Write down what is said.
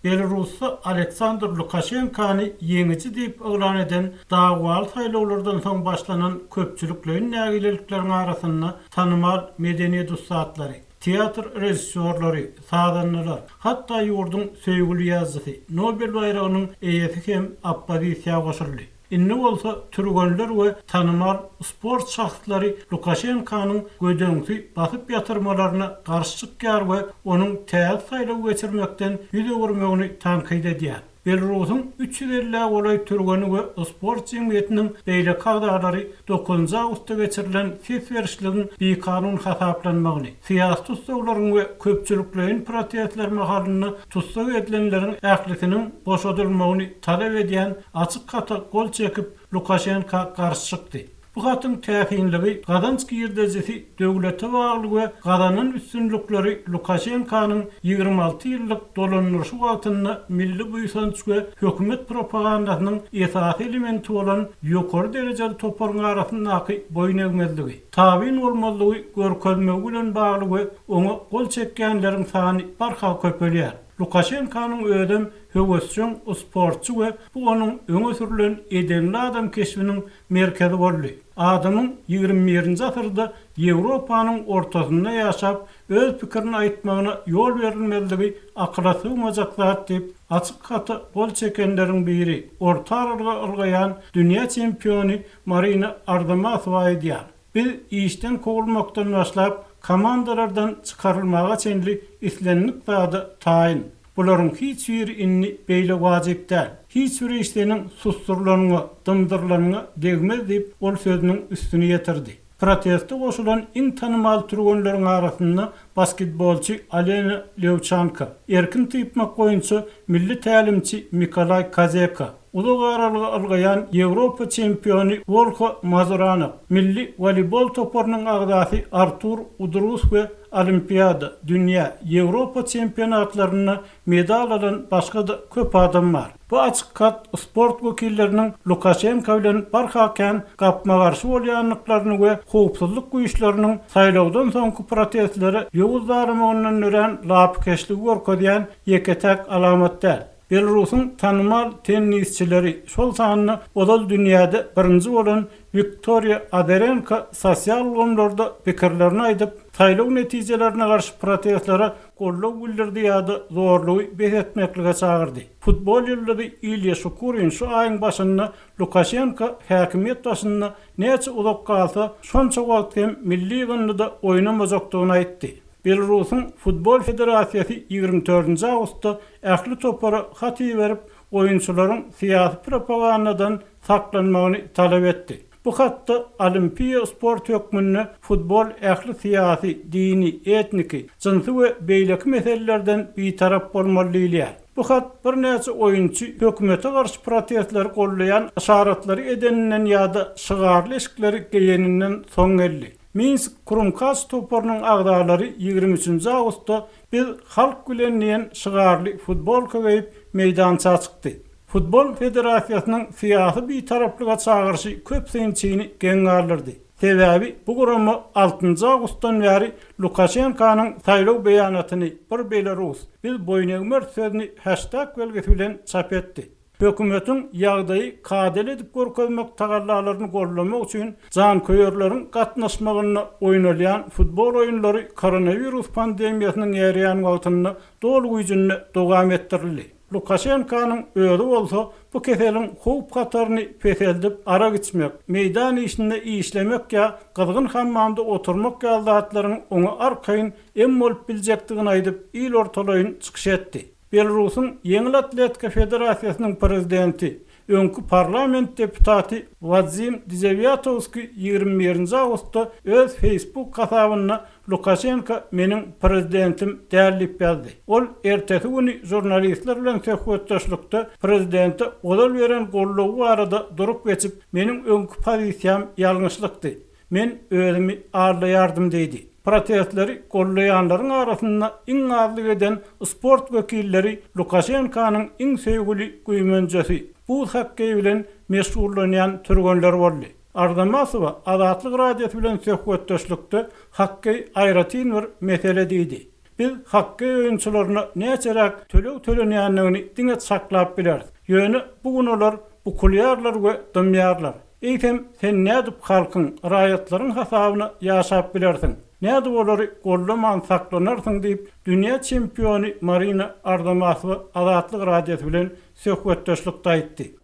Belarusda Aleksandr Lukaşenkany ýeňiji diýip yglan eden dawaly saýlawlardan soň başlanan köpçülikleýin nägilelikleriň arasynda tanymal medeniýet ussatlary, teatr režissýorlary, sazandalar, hatda ýurduň söýgüli ýazyjysy, Nobel baýragynyň eýesi hem oppozisiýa goşuldy. Indi bolsa türgenler we tanymal sport şahslary Lukaşenkanyň gödeňsi basyp ýatyrmalaryna garşy çykýar we onuň täze saýlaw geçirmekden ýüz öwürmegini tankyt edýär. Belarusyň 350-ä golaý türgeni we sport jemgyýetiniň beýleki agzalary dokuzynjy awgustda geçirilen ses berişligiň bikanun hasaplanmagyny, syýasy tussaglaryň we köpçülikleýin protestler mahalynda tussag edilenleriň ählisiniň boşadylmagyny talap edýän açyk hata gol çekip, Lukaşenka garşy çykdy. Bu hatyň täsinligi gazanç girdejisi döwlete bagly we gazanan üstünlikleri Lukaşenkanyň 26 ýyllyk dolandyryşy wagtynda milli buýsanç we hökümet propagandasynyň esasy elementi bolan ýokary derejeli toparyň arasyndaky boýun egmezligi, tabyn bolmazlygy görkezmegi bilen bagly we oňa gol çekýänleriň sany barha köpelýär. Lukaşenkanyň özem höwesjeň sportçy we bu onuň öňe sürlen edenli adam keşbiniň merkezi boldy. Adamyň ýigrimi birinji asyrda Ýewropanyň ortasynda ýaşap, öz pikirini aýtmagyna ýol berilmezligi akyla sygmajak zat diýip, açyk hata gol çekenleriň biri, orta aralyga ylgaýan dünýä çempiony Marina Arzamasowa aýdýar. Biz işden kowulmakdan başlap, komandalardan çykarylmaga çenli islendik zada taýyn. Bularyň hiç biri indi beýle wajyp däl. Hiç bir iş seniň susdurylanyňa, dymdyrylanyňa degmez diýip, ol sözüniň üstüni ýetirdi. Proteste goşulan iň tanymal türgenleriň arasynda basketbolçy Alena Lewçanko, erkin typmak boýunça milli tälimçi Mikolaý Kazeka, uzak aralyga ylgaýan Ýewropa çempiony Wolho Mazuranok, milli woleýbol toparynyň agzasy Artur Udrus we Olimpiada, dünýä, Ýewropa çempionatlarynda medal alan başga-da köp adam bar. Bu açyk hat sport wekilleriniň Lukaşenko bilen barha kän gapma-garşy bolýandyklaryny we howpsuzlyk güýçleriniň saýlawdan soňky protestlere ýowuz daramagyndan dörän lapykeçligi görkezýän ýeke-täk alamat däl. Belarusyň tanymal tennisçileri, şol sanda ozal dünýäde birinji bolan Wiktoriýa Azarenko sosial ulgamlarda pikirlerini aýdyp, saýlaw netijelerine garşy protestlere goldaw bildirdi ýa-da zorlugy bes etmeklige çagyrdy. Futbol ýyldyzy Ilýa Şukurin şu aýyň başynda Lukaşenko häkimiýet başynda näçe uzak galsa, şonça wagt hem milli ýygyndyda oýnamajakdygyny aýtdy. Belarusyň Futbol federasiýasy 24-nji awgustda ähli topara hat iberip, oýunçylaryň syýasy propagandadan saklanmagyny talap etdi. Bu hatda olimpiýa sport hökmünde futbol ähli syýasy, dini, etniki, jynsy we beýleki meselelerden bitarap bolmaly diýilýär. Bu hat birnäçe oýunçy hökümete garşy protestleri goldaýan yşaratlary edeninden ýa-da şygarly eşikleri geýeninden soň geldi. Minsk Krumkaç toparynyň agzalary 23-nji awgustda Biz halk bilen diýen şygarly futbolka geýip meýdança çykdy. Futbol federasiýasynyň syýasy bitaraplyga çagyryşy köp synçyny geň galdyrdy. Sebäbi bu gurama altynjy awgustdan bäri Lukaşenkanyň saýlaw beýanatyny Bir belarus, biz boýun egmeris sözüni heştag belgisi bilen çap etdi. Hökümetiň ýagdaýy kadaly edip görkezmek tagallalaryny goldamak üçin janköýerleriň gatnaşmagynda oýnalýan futbol oýunlary koronawirus pandemiýasynyň ýaýraýan wagtynda doly güýjünde dowam etdirildi. Lukaşenkanyň özi bolsa bu keseliň howp-hataryny peseldip, arak içmek, meýdan işinde işlemek ýa gyzgyn hammamda oturmak ýaly zatlaryň oňa arkaýyn em bolup biljekdigini aýdyp, il ortalaýyn çykyş etdi. Belarusyň Ýeňil atletika federasiýasynyň prezidenti, öňki parlament deputaty Wadzim Dzewýatowskiý 21-nji awgustda öz Facebook hasabynda Lukaşenko meniň prezidentim däl diýip ýazdy. Ol ertesi güni žurnalistler bilen söhbetdeşlikde prezidente ozal beren goldawy barada durup geçip, Meniň öňki pozisiýam ýalňyşlykdy. Men özümi aldaýardym diýdi. Protestleri goldaýanlaryň arasynda iň azlyk eden sport wekilleri Lukaşenkanyň iň söýgüli güýmenjesi, buz hokkeýi bilen meşgullanýan türgenler boldy. Arzamasowa Azatlyk Radiosy bilen söhbetdeşlikde hokkeý aýratyn bir mesele diýdi. Biz hokkeý oýunçylaryna näçeräk töleg tölenýändigini diňe çaklap bileris. Ýöne bu gün olar bukulýarlar we dymýarlar. Eýsem, sen nädip halkyň, raýatlaryň hasabyna ýaşap bilersiň? Nädip olary goldaman saklanarsyň diýip, dünýä çempiony Marina Arzamasowa Azatlyk Radiosy bilen söhbetdeşlikde aýtdy.